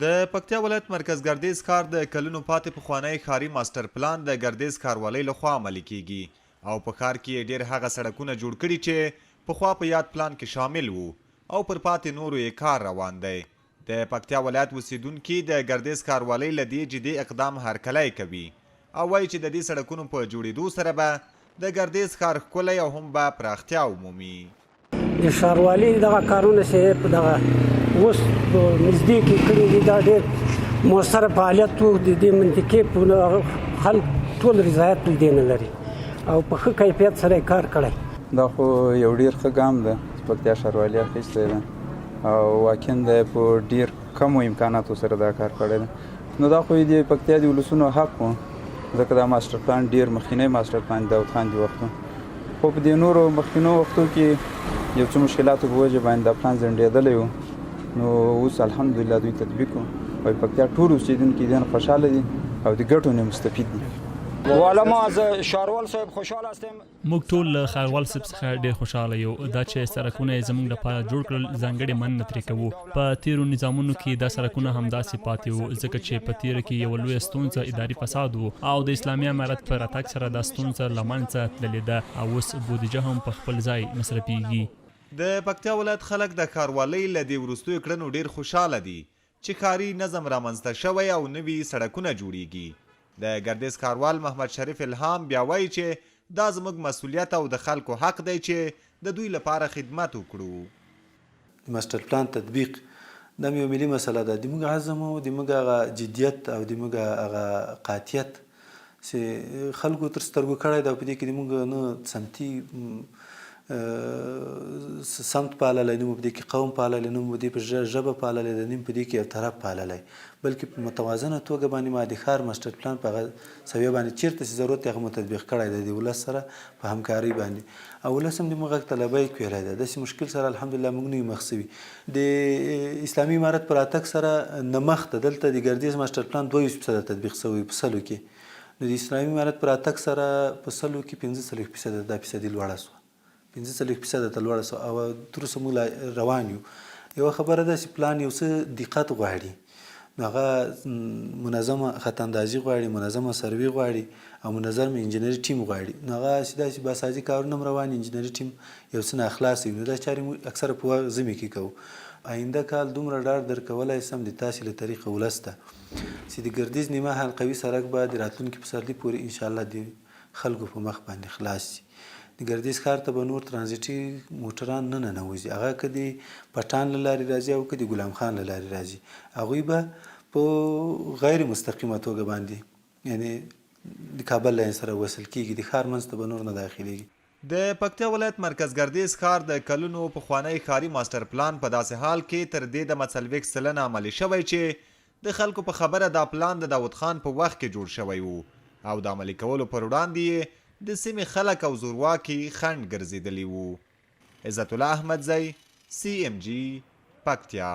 د پکتیا ولایت مرکز ګردیز ښار د کلونو پاتې پخوانی ښاري ماسټر پلان د ګردیز ښاروالۍ له خوا عملي کیږي او په ښار کې یې ډېر هغه سړکونه جوړ کړي چې پخوا په یاد پلان کې شامل وو او پر پاتې نورو یې کار روان دی. د پکتیا ولایت اوسېدونکي د ګردیز ښاروالۍ له دې جدي اقدام هرکلی کوي او وايي چې د دې سړکونو په جوړېدو سره به د ګردیز ښار ښکلی او هم به پراختیا ومومي. د ښاروالي دغه کارونه چې په دغه اوس په نږدې کې کړي دي، دا ډېر موثر فعالیت وو. د دې منطقې په خلک ټول رضایت له دې نه لري او په ښه کیفیت سره یې کار کړی. دا خو یو ډیر ښه ګام ده چې پکتیا ښاروالي اخیستی ده او واقعا د په ډیر کمو امکاناتو سره دا کار کړی ده. نو دا خو د پکتیا د ولسونو حق و، ځکه دا ماسټر پلان ډیر مخکینی ماسټر پلان داود خان دی وخت، خو په دې نورو مخکینو وختو کې یو څه مشکلاتو په وجه باندې دا پلان ځنډېدلی و. نو اوس الحمدلله دوی تطبیق او پکتیا ټول اوسېدونکي دې خوشحاله دي او د ګټو نه مستفید دي. والا ما از شاروال صاحب خوشحال هستیم. موږ ټول له ښاروال صاحب څخه ډېر خوشحاله یو. دا چې سرکونه یې زموږ لپاره جوړ کړل، ځانګړې مننه ترې کوو. په تېرو نظامونو کې دا سرکونه همداسې پاتې وو، ځکه چې په تېره کې یوه لویه ستونزه اداري فساد و او د اسلامي امارت په راتګ سره دا ستونزه له منځه تللې ده او اوس بودیجه هم په خپل ځای مصرفېږي. د پکتیا ولایت خلک د ښاروالۍ له دې وروستیو کړنو ډېر خوشحاله دي چې ښاري نظم رامنځته شوی او نوي سړکونه جوړېږي. د ګردېز ښاروال محمد شریف الهام بیا وايي چې دا زموږ مسوولیت او د خلکو حق دی چې د دوی لپاره خدمت وکړو. د ماسټر پلان تطبیق دا هم یوه ملي مسله ده. د موږ عزم او د موږ هغه جدیت او د موږ هغه قاطعیت چې خلکو تر سترګو کړی دی او په دې کې د موږ نه سمتي سمت پاللی، نه مو په دې کې قوم پاللی، نه مو په دې په ژبه پاللی ده، نه مو په دې کې یو طرف پاللی، بلکې په متوازنه توګه باندې ما د ښار ماسټر پلان په هغه سویه باندې چېرته چې ضرورت دی هغه مو تطبیق کړی دی د ولس سره په همکارۍ باندې او ولس هم د موږ غږ ته لبیک ویلی دی. داسې مشکل سره الحمدلله موږ نه یو مخ شوي. د اسلامي امارت په راتګ سره نمخته دلته د ګردیز ماسټر پلان 22 فیصده تطبیق شوی په سلو کې، نو د اسلامي امارت په راتګ سره په سلو کې 45 فیصده دا فیصدي لوړه شوه، 45 فیصده ته لوړه شوه او تر اوسه موږ لا روان یو. یوه خبره ده چې پلان یو څه دقت غواړي، نو هغه منظمه خط اندازي غواړي، منظمه سروي غواړي او منظم انجنیري ټیم غواړي. نو هغه هسې داسې بازسازي کارونه هم روان دي، انجنیري ټیم یو څه ناخلاصه وي، نو دا چارې موږ اکثره په ژمي کې کوو. آینده کال دومره ډاډ درکولای سم د تاسې له طریقه ولس ته چې د ګردیز نیمه حلقوي سرک به د راتلونکي پسرلي پورې انشاالله د خلکو په مخ باندې خلاص شي. د ګردیز ښار ته به نور ترانزیټي موټران نه ننوځي، هغه که د پټان له لارې راځي او که د ګلام خان له لارې راځي، هغوی به په غیر مستقیمه توګه باندې یعنې د کابل لاین سره وصل کیږي، د ښار منځ ته به نور نه داخلیږي. د پکتیا ولایت مرکز ګردیز ښار د کلونو پخوانی ښاري ماسټر پلان په داسې حال کې تر دې دمه 40% عملي شوی چې د خلکو په خبره دا پلان د داود خان په وخت کې جوړ شوی و او د عملي کولو پر وړاندې یې د سیمې خلک او زورواکي خنډ ګرځېدلي وو. عزت الله احمدزی، سي اېم جي، پکتیا.